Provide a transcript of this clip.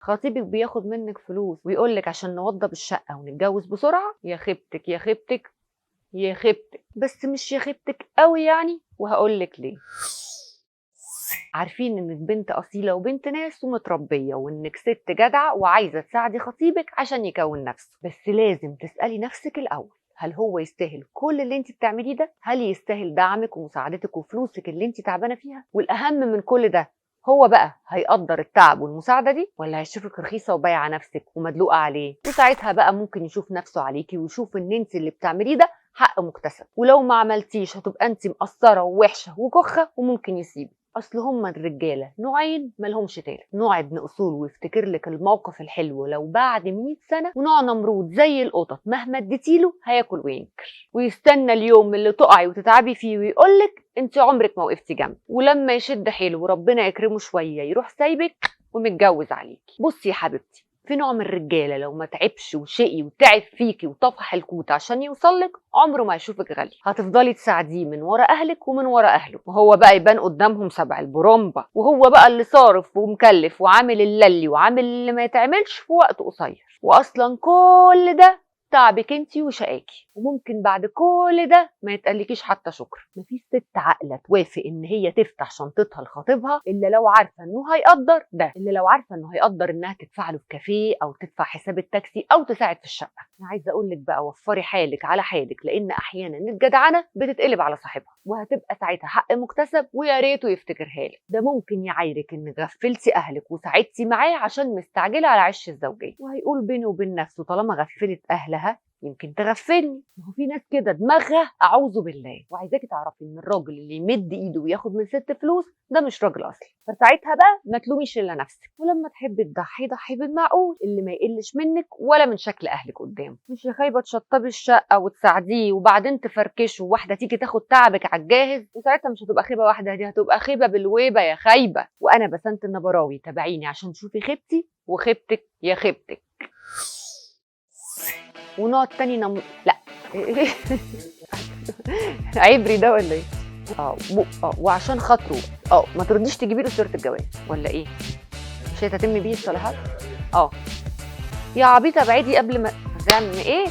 خطيبك بياخد منك فلوس ويقول لك عشان نوضب الشقة ونتجوز بسرعة، يا خيبتك يا خيبتك يا خيبتك، بس مش يا خيبتك قوي يعني، وهقول لك ليه. عارفين انك بنت اصيلة وبنت ناس ومتربيه وانك ست جدعه وعايزه تساعدي خطيبك عشان يكون نفسه، بس لازم تسالي نفسك الاول، هل هو يستاهل كل اللي انت بتعمليه ده؟ هل يستاهل دعمك ومساعدتك وفلوسك اللي انت تعبانة فيها؟ والاهم من كل ده، هو بقى هيقدر التعب والمساعدة دي ولا هيشوفك رخيصة وبايعه نفسك ومدلوقه عليه؟ وساعتها بقى ممكن يشوف نفسه عليكي ويشوف ان انت اللي بتعمليه ده حق مكتسب، ولو ما عملتيش هتبقى انت مقصرة ووحشه وكخه وممكن يسيبك. اصل هما الرجالة نوعين مالهمش تالت، نوع ابن اصول ويفتكر لك الموقف الحلو لو بعد 100 سنة، ونوع نمرود زي القطط مهما اديتيله هياكل وينكر ويستنى اليوم اللي تقعي وتتعبي فيه ويقولك انت عمرك ما وقفتي جنبي، ولما يشد حيله وربنا يكرمه شوية يروح سايبك ومتجوز عليكي. بصي يا حبيبتي، في نوع من الرجالة لو ما تعبش وشقي وتعب فيكي وطفح الكوت عشان يوصلك عمره ما هيشوفك غالي، هتفضلي تساعديه من ورا اهلك ومن ورا اهله، وهو بقى يبان قدامهم سبع البرومبا، وهو بقى اللي صارف ومكلف وعامل اللي وعامل اللي ما يتعملش في وقت قصير، واصلا كل ده تعبك انتي وشقاكي، وممكن بعد كل ده ما يتقلكيش حتى شكر. مفيش ست عاقلة توافق ان هي تفتح شنطتها لخطيبها الا لو عارفه انه هيقدر ده، الا لو عارفه انه هيقدر انها تدفع له في كافيه او تدفع حساب التاكسي او تساعد في الشقة. انا عايزه اقول لك بقى، وفري حالك على حالك، لان احيانا الجدعنه بتتقلب على صاحبها وهتبقى ساعتها حق مكتسب ويا ريته يفتكرها لك. ده ممكن يعايرك ان غفلتي اهلك وساعدتي معاه عشان مستعجلة على عش الزوجية، وهيقول بينه وبين نفسه طالما غفلت اهلها يمكن تغفلني. ما هو في ناس كده دماغها اعوذ بالله. وعايزاكي تعرفي ان الراجل اللي يمد ايده وياخد من ست فلوس ده مش راجل اصلي، فساعتها بقى ما تلوميش الا نفسك. ولما تحبي تضحي ضحي بالمعقول اللي ما يقلش منك ولا من شكل اهلك قدامه. مش يا خايبة تشطبي الشقة وتساعديه وبعدين تفركشه وواحدة تيجي تاخد تعبك على الجاهز، وساعتها مش هتبقى خيبه واحدة، دي هتبقى خيبه بالويبه يا خايبة. وانا بسنت النبراوي، تابعيني عشان تشوفي خيبتي وخيبتك يا خيبتك. ونوع تاني لا عبري ده ولا ايه؟ وعشان خاطره ما ترديش تجيبي له سيره الجواز ولا ايه؟ مش هتتم بيه الصالحات؟ يا عبيطه ابعدي قبل ما تعمل ايه؟